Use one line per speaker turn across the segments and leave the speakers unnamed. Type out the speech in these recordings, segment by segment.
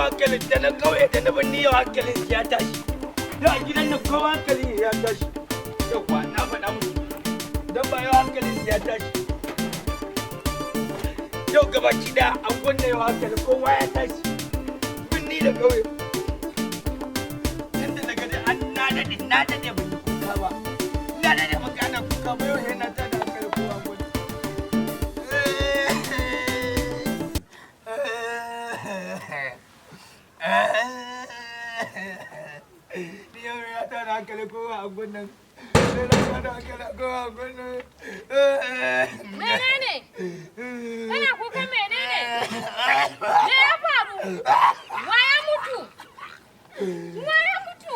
Hankalin da na kauye da na birni, yau hankalin ya tashi. Yau a gidan nan kowa hankalin ya tashi. Yauwa, na faɗa musu. Don ba yau hankalin ya tashi. Yau gabaki ɗaya an gwanna, yau hankalin kowa ya tashi. Birni da kauye. Tunda daga da an na daɗe ban yi kuka ba. Na daɗe ban gana kuka ba, yau sai na tada hankalin kowa gwanna. Ni yau ya tada hankali kowa a gwannan. Sai na tada hankali kowa a gwannan.
Menene? Kana kukan menene? Me ya faru? Wa ya mutu? Wa ya mutu?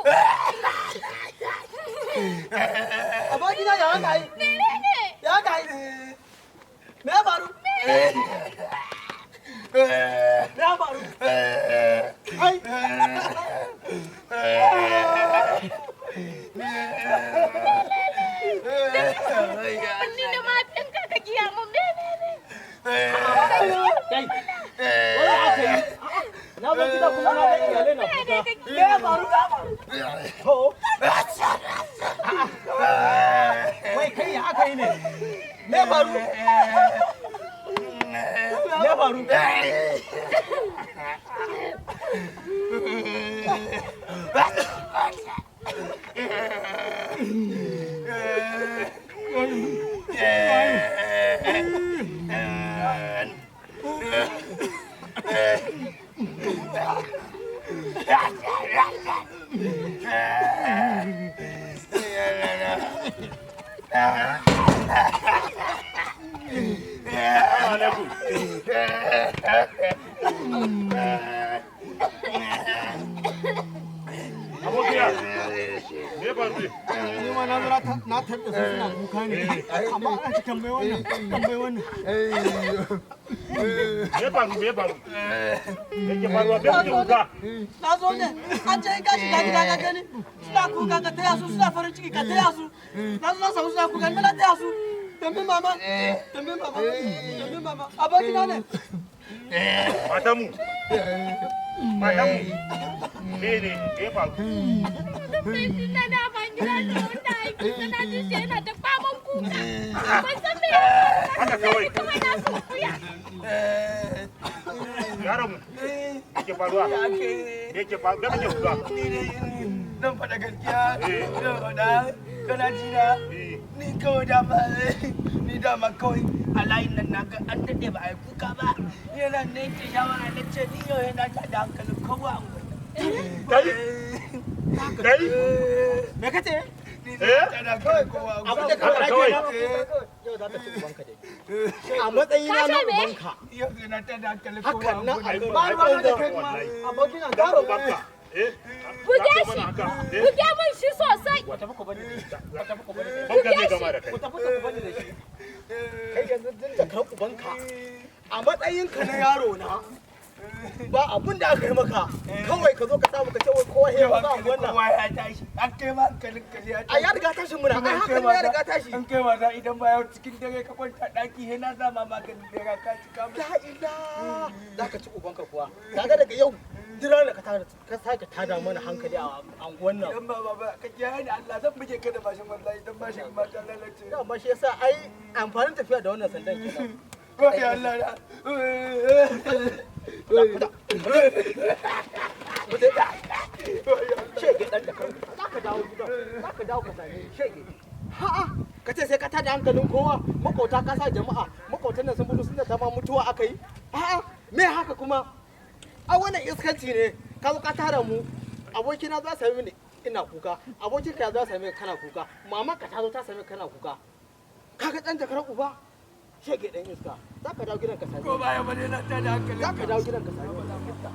Abokina, ya haka yi?
Menene?
Ya haka yi? Me ya faru? Me ya faru? Ai!
Ni da mafinka ka giya mun menene?
Kai! Wani aka yi? Na zo gida kuma na ga iyalai na kuka. Me ya faru? To. Wai kai, ya aka yi ne? Me ya faru? Me ya faru?
Alaikum. Abokina, me ya faru ne?
Ni ma na zo na tarda su suna kuka ne. Amma ana ci tambayi wannan, tambayi wannan.
Me ya faru? Me ya faru? Me ke faruwa? Me kuke kuka?
Na zo ne, an ce in ka shiga gida ka gani suna kuka ka taya su, suna farin ciki ka taya su. Na zo na samu suna kuka, ni ma na taya su. Tambayi mama, tambayi mama, tambayi mama. Abokina ne.
Matanmu. Matanmu. Me ne? Me ya faru?
Na da ban gida da wanda aiki na ji shi yana ta faman kuka. Ban san me ya
Haka kawai.
faru. Kawai na sunkuya.
Yaron mu. Me ke faruwa? Me ke faruwa? Me kuke kuka?
Ni dai zan faɗa gaskiya, zan faɗa, kana ji na? Ni kawai dama, ni dama kawai a layin nan na ga an daɗe ba a yi kuka ba. Yana ne ke shawara, na ce ni yau yana tada hankalin kowa a unguwar.
Kai? Kai?
Me kace?
Ni zan tada hankalin kowa a
Abin da
unguwar.
ka faɗa
Haka kawai.
kenan. Yau za ta ci ubanka dai. A matsayina
Ka
na
ce me?
ubanka.
Yau sai na tada hankalin kowa a
Hakan nan
unguwar.
a ba ruwana da kai kuma.
Wallahi.
Abokina garo.
Ubanka. Eh?
Buge
Za ka
shi.
mana haka? Eh?
Buge mun shi sosai.
Ku tafi ku bani da shi. Ku tafi ku bani da shi.
Ubanka zai gama da kai.
Ku tafi ku bani da shi. Kai yanzu din jakar ubanka. A matsayinka na yaro na, ba abun da aka yi maka, kawai ka zo ka samu ka ce wai kowa ya
Yau
ba
hankalin
wannan.
kowa ya tashi. An kai ma hankalin ka ya
A
tashi.
ya riga tashi muna, ai hakan ya riga tashi.
An kai wasa, idan ba yau cikin dare ka kwanta ɗaki, sai na sama maganin bera ka ci ka mutu.
La ila, za ka ci ubanka kuwa. Kaga daga yau jira da ka tada, ka sake tada mana hankali a anguwan nan.
Idan ba baba ka kiyaye ni, Allah zan buge ka da bashin, wallahi idan bashin ma ta lalace.
Dama shi yasa ai amfanin tafiya da wannan sandan kenan.
Wai Allah na.
Shege dan da kanka. Za ka dawo gidan, za ka dawo ka same ni shege. Ha'a, ka ce sai ka tada hankalin kowa, makauta ka sa jama'a, makautan nan sun fito sun zata ma mutuwa aka yi. A'a, me haka kuma? A wannan iskanci ne, ka zo ka tara mu, abokina za same ni ina kuka, abokinka ya zo ya same ka kana kuka, mamanka ta zo ta same ka kana kuka. Kaga dan jakar uba, shege dan iska, za ka dawo gidan ka same
Ko
ni.
baya ba ne na tada hankalin.
Za ka dawo gidan ka same ni.